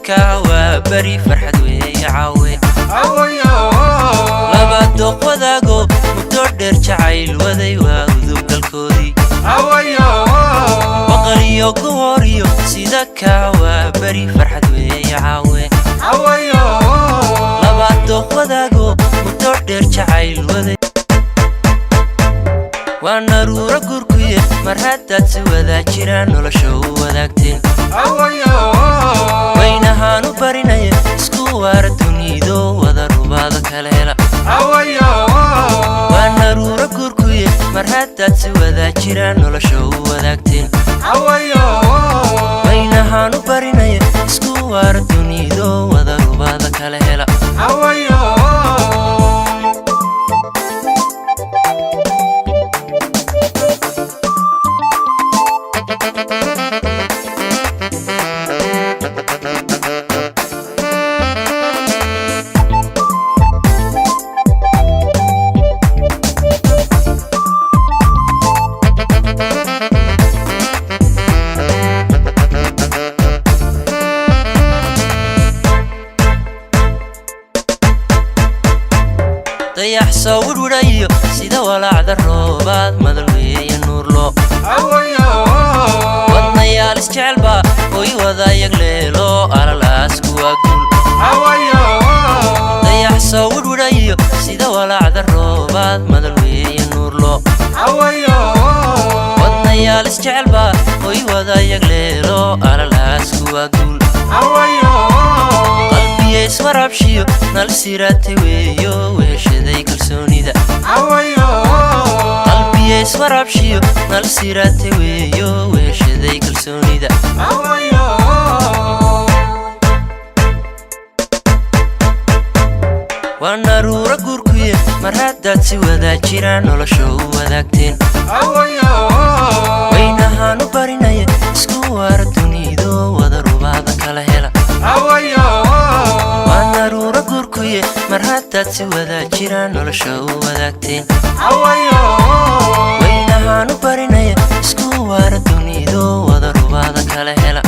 Kawa bari farxad weeye caawe. Laba dooq wadaago muddo dheer jacayl waday waa udubgalkoodii. Waqal iyo gohoriyo sida kawa bari farxad weeye caawe. Laba dooq wadaago muddo dheer jacayl waday waa naruuro gurkuye mar haddaad si wadaa jiraan nolosha u wadaagteen. Waynahaanu barinaya isku waara dunido wada rubaado kala hela. Waa naruuro gurkuye mar haddaad si wadaa jiraan nolosha u wadaagteen. Waynahaanu barinaya isku waara dunido wada rubaado kala hela. Dayax soo wirwidhayo sida walaacda roobaad madal weeye nuurlo. Wadnayaal isjecelbaa hoy wadayag leelo alalaasku waa guul. Dayax soo wirwidhayo sida walaacda roobaad madal weeye nuurlo. Wadnayaal isjecelbaa hoy wadayag leelo alalaasku waa guul. Qalbiya iswarabshiyo nal siraatay weeyo weheshaday kalsoonida. Qalbiya iswarabshiyo nal siraatay weeyo weheshaday kalsoonida. Waa naruuro gurkuye mar haddaad si wadaa jiraan nolosha u wadaagteen. Waynahaanu barinaya isku waara dunido wada rubaada kala hela. Waa naruuro gurkuye mar haddaad si wadaa jiraan nolosha u wadaagteen. Waynahaanu barinaya isku waara dunido wada rubaada kala hela.